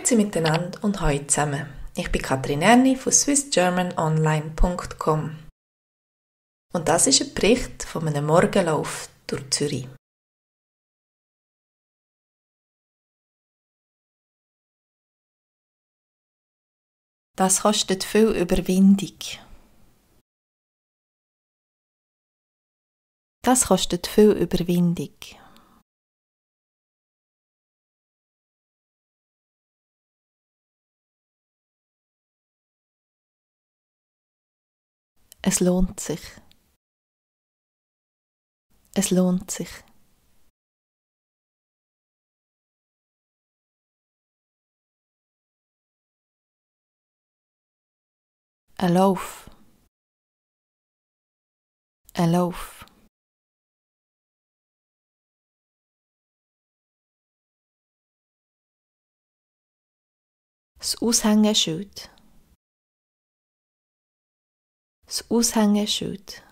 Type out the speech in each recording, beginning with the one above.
Grüezi miteinander und hallo zusammen. Ich bin Katrin Erni von swissgermanonline.com und das ist ein Bericht von einem Morgenlauf durch Zürich. Das kostet viel Überwindung. Das kostet viel Überwindung. Es lohnt sich. Es lohnt sich. Ein Lauf. Ein Lauf. Das Aushängeschild. Das Aushängeschild.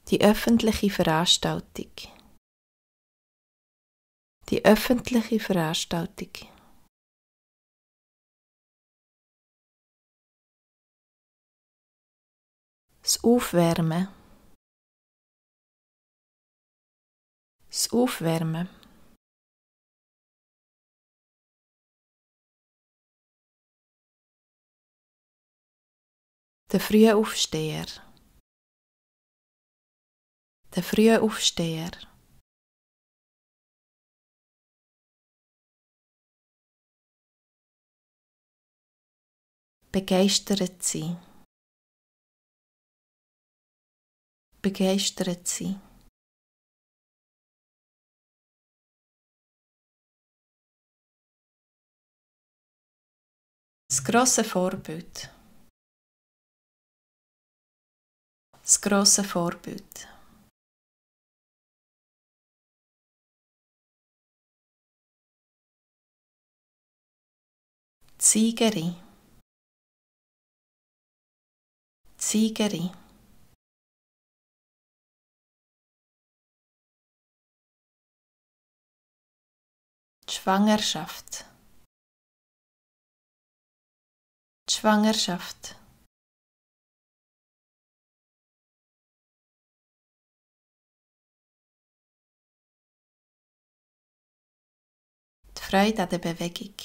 Die öffentliche Veranstaltung. Die öffentliche Veranstaltung. Das Aufwärmen. Das Aufwärmen. Der Frühaufsteher. Der Frühaufsteher. Begeistert sein. Begeistert sein. Das grosse Vorbild. Das grosse Vorbild. Die Siegerin. Die Siegerin. Die Schwangerschaft. Die Schwangerschaft. Die Freude an der Bewegung.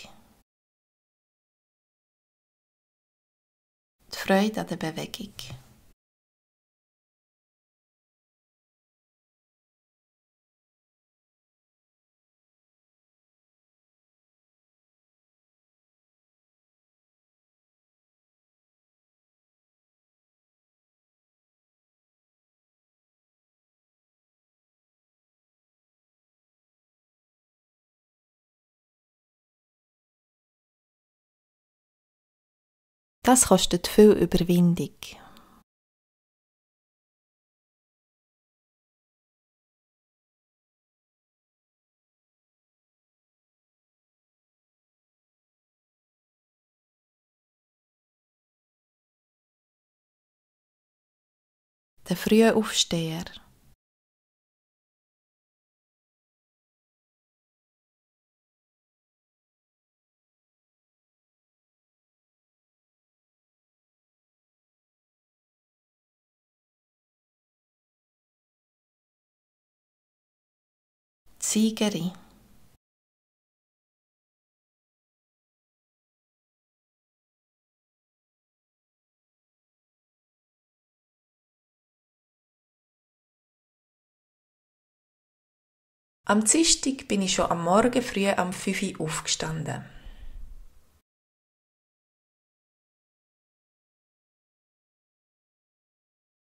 Die Freude an der Bewegung. Das kostet viel Überwindung. Der Frühaufsteher. Die Siegerin. Am Dienstag bin ich schon am Morgen früh am 5 Uhr aufgestanden.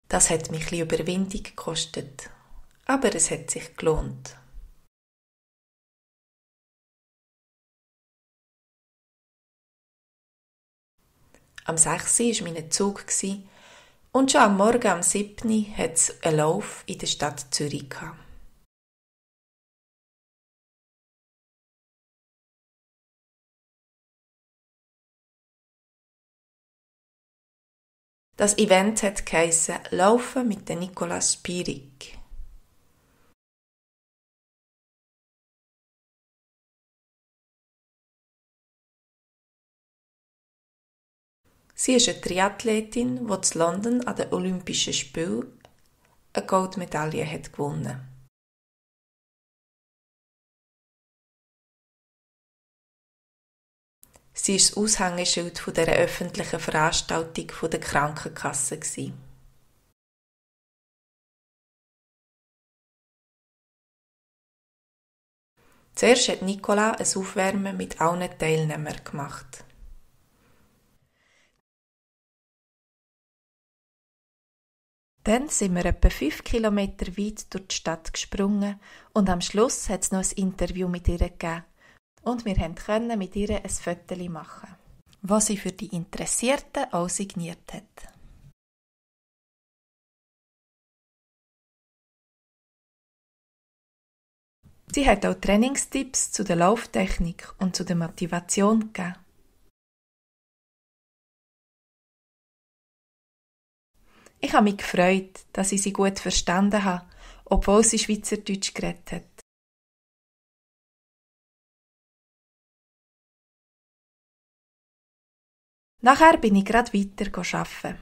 Das hat mich ein bisschen Überwindung gekostet, aber es hat sich gelohnt. Am 6 Uhr war mein Zug und schon am Morgen am 7 Uhr hatte es einen Lauf in der Stadt Zürich gehabt. Das Event hat geheissen «Laufen mit der Nicola Spirig». Sie ist eine Triathletin, die in London an den Olympischen Spielen eine Goldmedaille hat gewonnen. Sie war das Aushängeschild dieser öffentlichen Veranstaltung der Krankenkasse. Zuerst hat Nicola ein Aufwärmen mit allen Teilnehmern gemacht. Dann sind wir etwa 5 Kilometer weit durch die Stadt gesprungen und am Schluss hat es noch ein Interview mit ihr gegeben. Und wir konnten mit ihr ein Foto machen, das sie für die Interessierten auch signiert hat. Sie hat auch Trainingstipps zu der Lauftechnik und zu der Motivation gegeben. Ich habe mich gefreut, dass ich sie gut verstanden habe, obwohl sie Schweizerdeutsch geredet hat. Nachher bin ich gerade weiter arbeiten.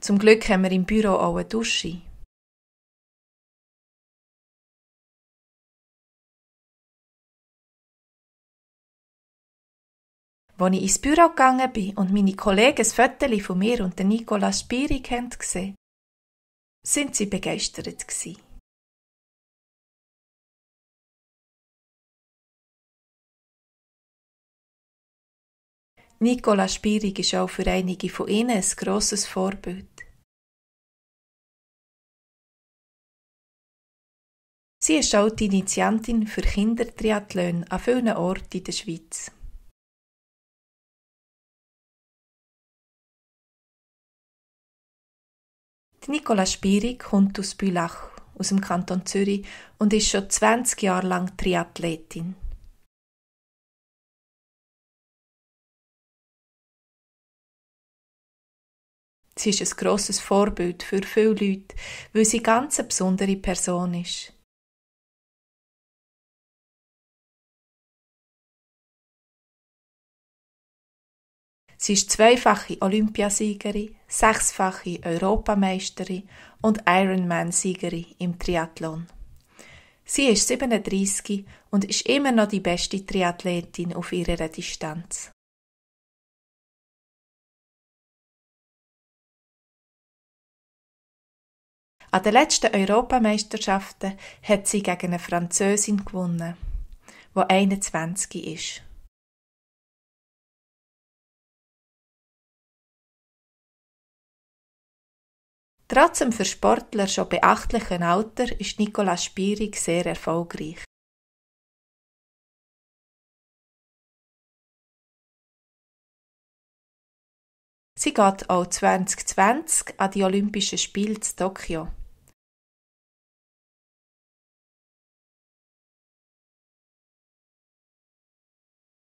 Zum Glück haben wir im Büro auch eine Dusche. Als ich ins Büro gegangen bin und meine Kollegen ein Foto von mir und der Nicola Spirig gesehen, sind sie begeistert gewesen. Nicola Spirig ist auch für einige von ihnen ein grosses Vorbild. Sie ist auch die Initiantin für Kindertriathlon an vielen Orten in der Schweiz. Die Nicola Spirig kommt aus Bülach, aus dem Kanton Zürich, und ist schon 20 Jahre lang Triathletin. Sie ist ein grosses Vorbild für viele Leute, weil sie ganz eine besondere Person ist. Sie ist zweifache Olympiasiegerin, 6-fache Europameisterin und Ironman-Siegerin im Triathlon. Sie ist 37 und ist immer noch die beste Triathletin auf ihrer Distanz. An den letzten Europameisterschaften hat sie gegen eine Französin gewonnen, die 21 ist. Trotz dem für Sportler schon beachtlichen Alter ist Nicola Spirig sehr erfolgreich. Sie geht auch 2020 an die Olympischen Spiele in Tokio.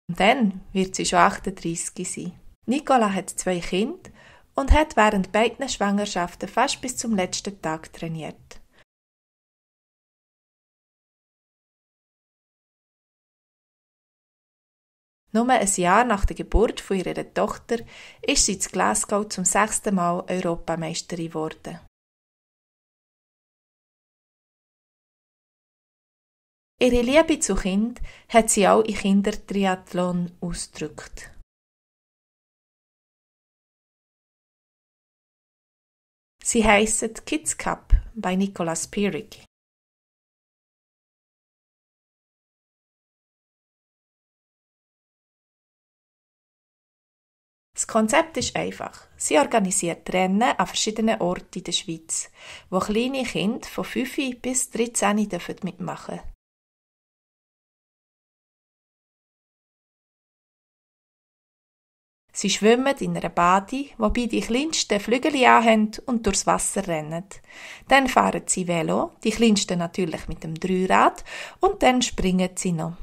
Und dann wird sie schon 38 sein. Nicola hat 2 Kinder und hat während beiden Schwangerschaften fast bis zum letzten Tag trainiert. Nur ein Jahr nach der Geburt von ihrer Tochter ist sie in Glasgow zum 6. Mal Europameisterin geworden. Ihre Liebe zu Kind hat sie auch in Kindertriathlon ausgedrückt. Sie heissen Kids Cup bei Nicola Spirig. Das Konzept ist einfach. Sie organisiert Rennen an verschiedenen Orten in der Schweiz, wo kleine Kinder von 5 bis 13 mitmachen dürfen. Sie schwimmen in einer Bade, wobei die Kleinsten Flügel anhaben und durchs Wasser rennen. Dann fahren sie Velo, die Kleinsten natürlich mit dem Dreirad, und dann springen sie noch.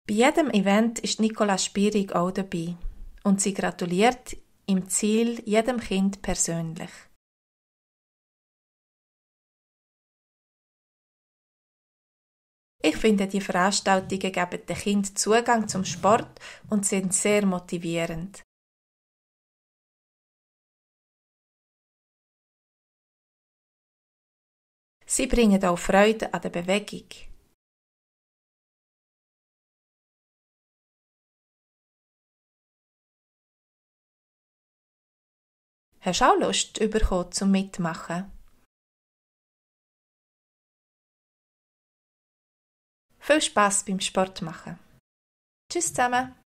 Bei jedem Event ist Nicola Spierig auch dabei und sie gratuliert im Ziel jedem Kind persönlich. Ich finde, die Veranstaltungen geben den Kindern Zugang zum Sport und sind sehr motivierend. Sie bringen auch Freude an der Bewegung. Hast du auch Lust bekommen zum Mitmachen? Viel Spass beim Sport machen. Tschüss zusammen!